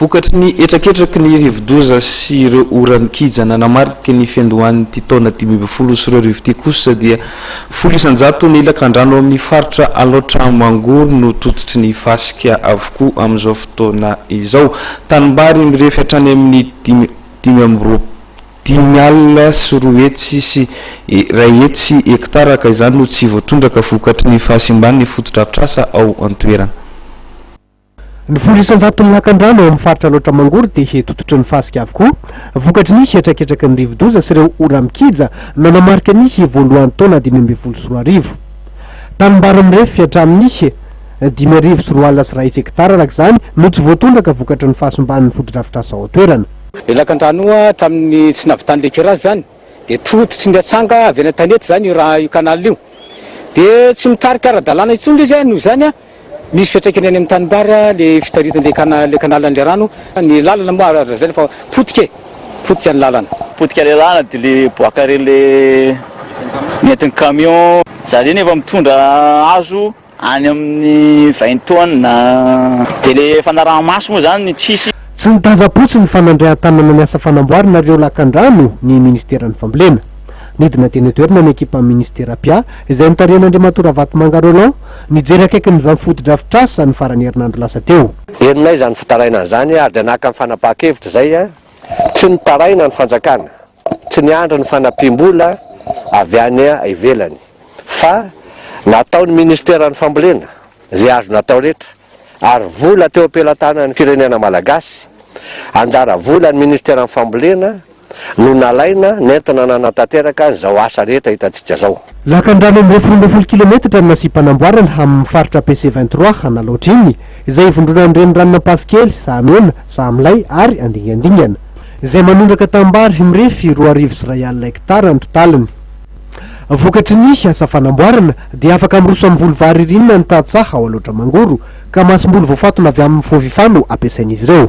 Vokatry ny hetraketraky ny rivodoza sy ireo ora-nikija nanamarika ny fiandohan'ity taona 2015 ity kosa dia 10% ny lakandrano amin'ny faritra Alaotra Mangoro no tototry ny fasika avokoa amin'izao fotoana izao. Tanimbary mirefy hatrany amin'ny 225 hektara ka izany no tsy voatondraka vokatry ny fahasimban'ny fotodrafitrasa ao an-toerana. Ny 10%n'ny lakandrano ao amin'ny faritra Alaotra Mangoro dia tototry ny fasika avokoa, vokatry ny hetraketraky ny rivodoza sy ireo ora-mikija nanamarika ny voalohan'ny taona 2015. Tanimbary mirefy hatramin'ny 250 hektara araka izany no tsy voatondraka vokatry ny fahasimban'ny fotodrafitrasa ao an-toerana. Ilay lakandrano io hatramin'ny tsy nahavitan'ilay curage izany dia tototry ny atsanga avy any an-tanety izany io raha io canal io. Dia tsy mitarika ara-dalàna intsony ilay izy noho izany. Misy fiantraikany any amin'ny tanimbary le fitaritan'le cana le canal an'le rano. Ny lalana moa azo lazaina fa potika e! Potika ny lalana. Potika le lalana de le bois carré le nentin'ny camion. Zareo nefa mitondra hazo any amin'ny 20 tonnes. De le fanaraha-maso moa zany tsisy. Tsy nitazam-potsiny fa nandray an-tanana ny asa fanamboarana ireo lakandrano ny ministeran'ny fambolena. Nidina teny an-toerana ny ekipan'ny ministera mpiahy izay notarihan'Andriamatoa Ravatomanga Roland, nijery akaiky ny izany fotodrafitrasa ny faran'ny herinandro lasa teo. Henonay izany fitarainana izany ary dia naka ny fanapahan-kevitra izay, tsy nitaraina ny fanjakana, tsy niandry ny fanampiam-bola avy any ivelany fa nataon'ny ministeran'ny fambolena izay azo natao rehetra ary vola teo am-pelatanan'ny firenena malagasy, anjara volan'ny ministeran'ny fambolena no nalaina nentina nanatanteraka an'izao asa rehetra hitantsika izao. Lakandrano mirefy 12 kilometatra no nasiam-panamboarana amin'ny faritra PC 23 Analaotra iny, izay ivondronan'ny reniranon'Ampasikely, Sahamena, Sahamilay ary Andingandingana, izay manondraka tanimbary mirefy 1200 hektara ny totaliny. Vokatry ny asa fanamboarana dia afaka miroso amin'ny voly vary ririnina ny tantsaha ao Alaotra Mangoro, ka masomboly voafatona avy amin'ny Fovifa no ampiasain'izy ireo.